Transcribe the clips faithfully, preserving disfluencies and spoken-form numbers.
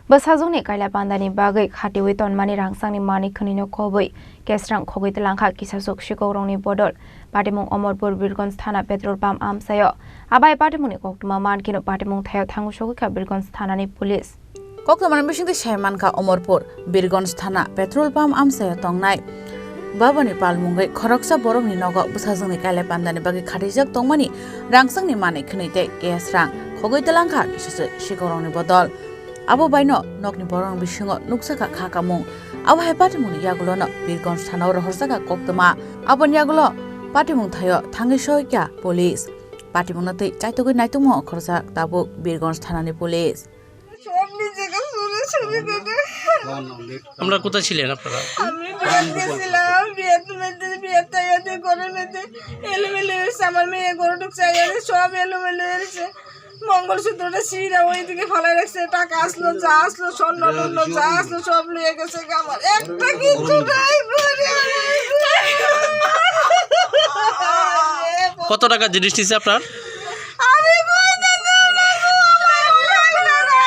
Bwsajwkni kaila pandani bagwi khatiwi tonmani rangchakni manwi khwnwino kobwi kesrang khogwi twlangkha kisaswk sikokrokni bodol. Patimung Omorpur Birgonj Thana petrol pump amchaio. Abai patimungni koktwma mankhe patimung thaio thangwi sogwikha Birgonj Thanani police. Koktwmani bisingtwi sai mankha Omorpur Birgonj Thana petrol pump amchaio tongnai Babani palmungwi khoroksa borokni nogo bwsajwkni kaila pandani bagwi khatijak tongmani rangchakni manwi khwnwi tei kesrang khogwi twlangkha kisaswk sikokrokni bodol. Abo baino nokni borokni bisingo nukjakha kha kamung. Abo hai patimungni yagulono Birgonj Thanao rohorjakha koktwma. Aboni yagulo patimung thaio thangwi sogwikha police. Patimungno twi chaitugwi naitugmung khorjak tabuk Birgonj Thanani police. সব নিজেকে চুরি চুরি করে। আমরা কোথায় ছিলেন আপনারা? আমি বিয়াত গেছিলাম, বিয়াত মধ্যে, বিয়াত তাইয়াতে ঘরের মধ্যে এলোমেলো হয়েছে। আমার মেয়ে ঘরে ঢুকছে, এর সব এলোমেলো হয়েছে। মঙ্গলসূত্রটা ছিঁড়া ওইদিকে ফেলে রাখছে, টাকা আসলো, যা আসলো, স্বর্ণ টর্ণ যা আসলো, সব নিয়ে গেছে। আমার একটা কিচ্ছু নাই ঘরে। কত টাকা জিনিস নিছে আপনার? আমি কইতে দিলাম,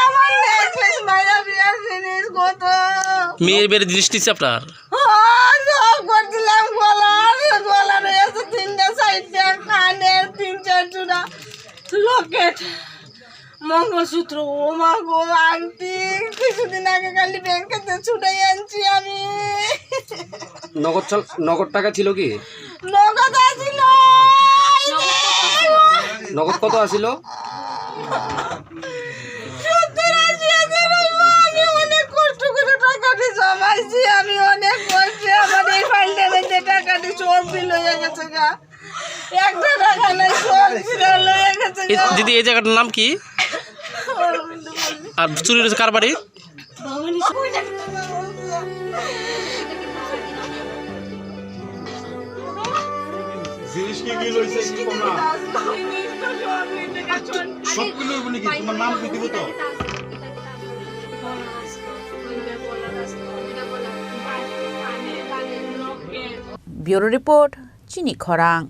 আমার necklace, মায়া বিয়ার জিনিস কত। মেয়ের বিয়ের জিনিস নিছে আপনার? হ্যাঁ, সব করছিলাম, গলার, গলার আছে তিনটা, চারটা, কানের তিন চার জোড়া, locket, মঙ্গলসূত্র, ও মা গো, আংটি, কিছুদিন আগে খালি ব্যাংকেতে ছুটাই আনছি আমি। নগদ চাল-, নগদ টাকা ছিল কি? নগদ আছিল। নগদ কত আছিল? সত্তর আশি হাজার হইব। আমি অনেক কষ্ট করে টাকাটি জমাইছি। আমি অনেক কষ্টে আমার এই ফাইলটা বেঁধে টাকাটি সব বিল হয়ে গেছে গা। একটা টাকা নাই, সব বিল হয়ে গেছে এ, গা। দিদি, এই জায়গাটার নাম কি? আর চুরি হয়েছে কার বাড়ি? জিনিস কি কি লইছে কি কম না? সব কি লইব নাকি? তোমার নাম কি দিব তো? Bureau report, Chini Khorang.